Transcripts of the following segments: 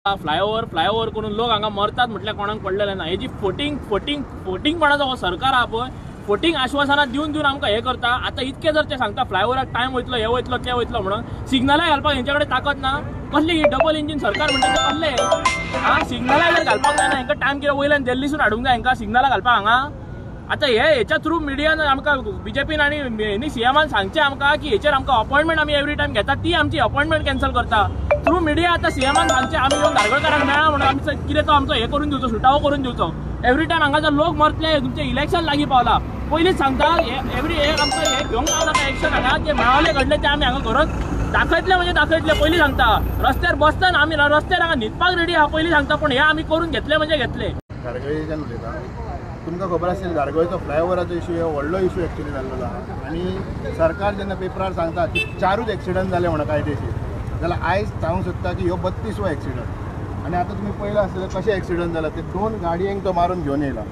Flyover flyover करून लोक हांगा मरतात म्हटल्यार कोणाक पडलेलें ना. हेजी फटींग फटींग फटींगपणाचो हो सरकार आहा पळय, फटींग आश्वासनां दिवन दिवन आमकां हें करता. आतां इतकें जर ते सांगता फ्लायओवराक टायम वयतलो, हें वयतलो, तें वयतलो म्हणून, सिग्नलां घालपाक हेंच्या कडेन ताकद ना. कसली ही डबल इंजीन सरकार म्हणटा तें कसलें? आं, सिग्नलां जर घालपाक जायना हेंकां टायम कितें वयल्यान दिल्लीसून हाडूंक जाय हेंकां सिग्नलां घालपाक हांगा. आतां हे हेच्या थ्रू मिडियान आमकां बीजेपीन आनी सीएमान सांगचें आमकां की हेचेर आमकां अपॉयंटमेंट आमी एवरी टायम घेता, ती आमची अपॉयंटमेंट कॅन्सल करता. थ्रू मिडिया आतां सीएमान सांगचें आमी येवन धारगळकारांक मेळा म्हणून आमचो कितें तो आमचो हें करून दिवचो, सुटावो करून दिवचो. एवरी टायम हांगा जर लोक मरतले, तुमचें इलेक्शन लागीं पावला, पयलींच सांगता एवरी हे आमकां हें घेवंक नाका एक्शन. हांगा जे मेळावले घडले ते आमी हांगा घरांत दाखयतले म्हणजे दाखयतले. पयलीं सांगता रस्त्यार बसतना आमी रस्त्यार हांगा न्हिदपाक रेडी आहा, पयलीं सांगता, पूण हें आमी करून घेतले म्हणजे घेतले. धारगळीच्यान उलयता, तुमकां खबर आसतली धारगळचो फ्लायओवराचो इशू हो व्हडलो इशू एक्चुअली जाल्लो आहा. आनी सरकार जेन्ना पेपरार सांगता की 4 एक्सिडंट जाले म्हणून कायदेशीर, जाल्यार आयज सांगूंक सोदता की ह्यो 32वो एक्सिडंट. आनी आतां तुमी पळयलां आसतलें कशें एक्सिडंट जाला ते, 2 गाडयेंक तो मारून घेवन येयला.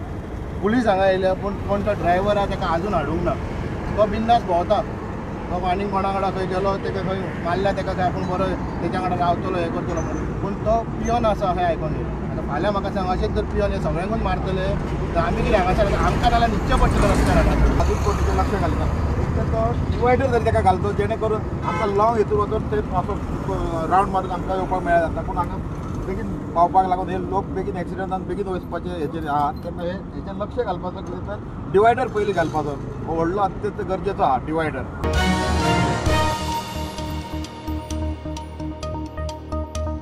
पुलीस हांगा येयल्या पूण कोण तो ड्रायव्हर आहा ताका आजून हाडूंक ना, तो बिंदास भोंवता. तो आनी कोणा कडेन खंय गेलो ताका खंय मारल्या ताका खंय आपूण बरो तेच्या वांगडा रावतलो हें करतलो म्हणून, पूण तो पियोन आसा अशें आयकोन येयला. आतां फाल्यां म्हाका सांग अशेंच जर पियोन हे सगळ्यांकूच मारतले तर आमी कितें हांगासर आमकां जाल्यार न्हिदचें पडटलें रस्त्यार. आतां अजून कोण तेचेर लक्ष घालना, एक तर तो डिवायडर जरी ताका घालचो जेणे करून आमकां लॉंग हेतूर वचून ते असो रावंड मारून आमकां येवपाक मेळ्ळा जाता. पूण हांगा बेगीन पावपाक लागून हे लोक बेगीन एक्सिडंटान बेगीन वचपाचे हेचेर आहा, तेन्ना हे हेचेर लक्ष घालपाचो कितें तर डिवायडर पयलीं घालपाचो हो व्हडलो अत्यंत गरजेचो आहा डिवायडर.